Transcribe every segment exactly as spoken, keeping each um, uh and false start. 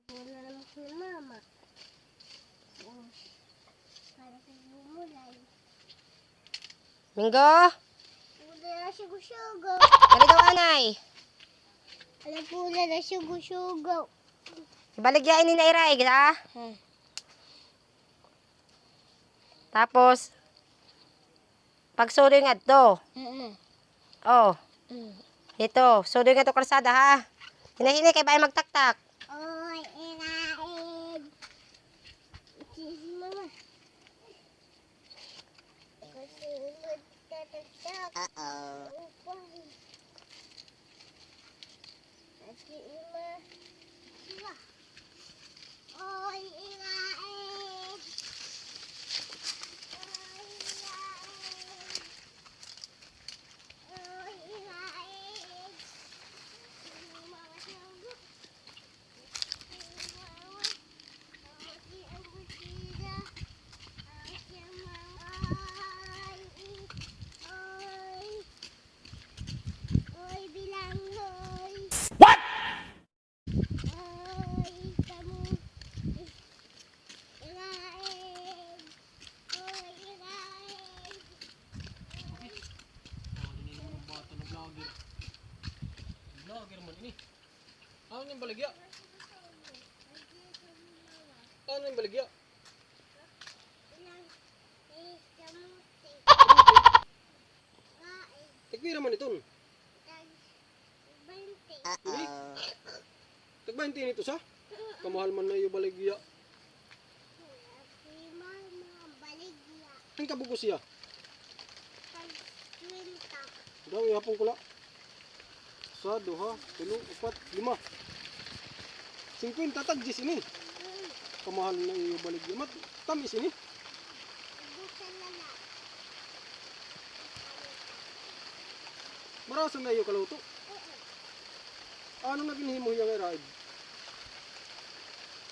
Wala naman si mama. Oh, para sa gumulay. Minggo? Wala na sugo-sugo. Dali daw, anay. Alam ko, wala na sugo-sugo. Ibaligya ini na iray, ha? Hmm. Tapos, pagsudoy ngadto. Mm-mm. Oh. Mm. Ito, sudoy ngadto kalsada, ha? Hinay-hinay kay bangin magtaktak. Oy, iraid. Sis, mama. Kasunod tataktak. Uh-oh. Upay. Ati ima. Oy, iraid. Oy, iraid. Oy, iraid. Oy, iraid. Oy, oy, bilanghoy. What? Oy, kamo. Iraid. Oy, iraid. Vlogger man ini. Ano nga baligya? Ano nga baligya? Tagpira man iton? Ini? Tag baynte ini usa? Kamahal man na iyo baligya. Pin ka bug-os hiya? Tag-trenta. Daw, ihapon ko la. Usa, duha, tulo, upat, lima. Singkwenta tag-diyes ini. Mm. Kamahal na iyo baligya. Mat-, tamis ini. Ubusan na la. Marasa na iyo kaluto? Oo. Ano nga ginhimo hiya nga iraid?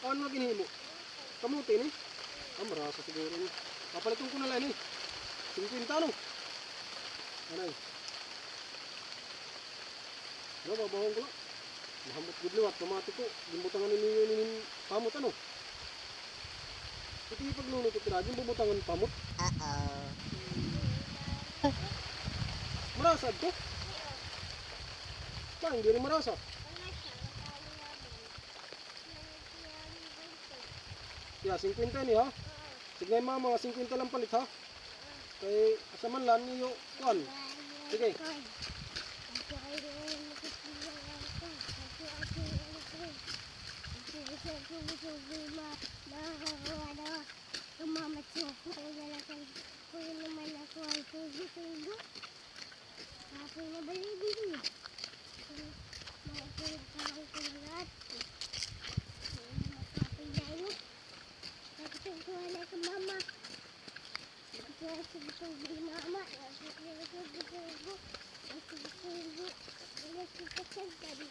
Ano nga ginhimo? Kamote ini? Ah, marasa siguro ini. Papaliton ko na la ini. Singkwenta, no? Anay. Ano, babahon ko la. Mahamot gud liwat, pamati ko. Ginbutangan niyo ini hin pamot, ano? Ito yung pagluluto, tira, ginbubutangan pamot. Uh-oh. Marasa ito? Kaya hindi rin marasa. Ya, singkwenta ini, ha? Sige, mama, singkwenta lang palit, ha? Kay, asa man la niyo, kuan. Sige. Mama, kuya naman ako, ay tubo-tubo. Kapoy na balibili. Mga pinagkaon ko na lahat. Mga kapoy na yun. Nagtungkuhan na sa mama. Nagtungkuhan sa gusto ni mama. Nagtungkuhan sa gusto ni mama. Nagtungkuhan sa gusto ni mama.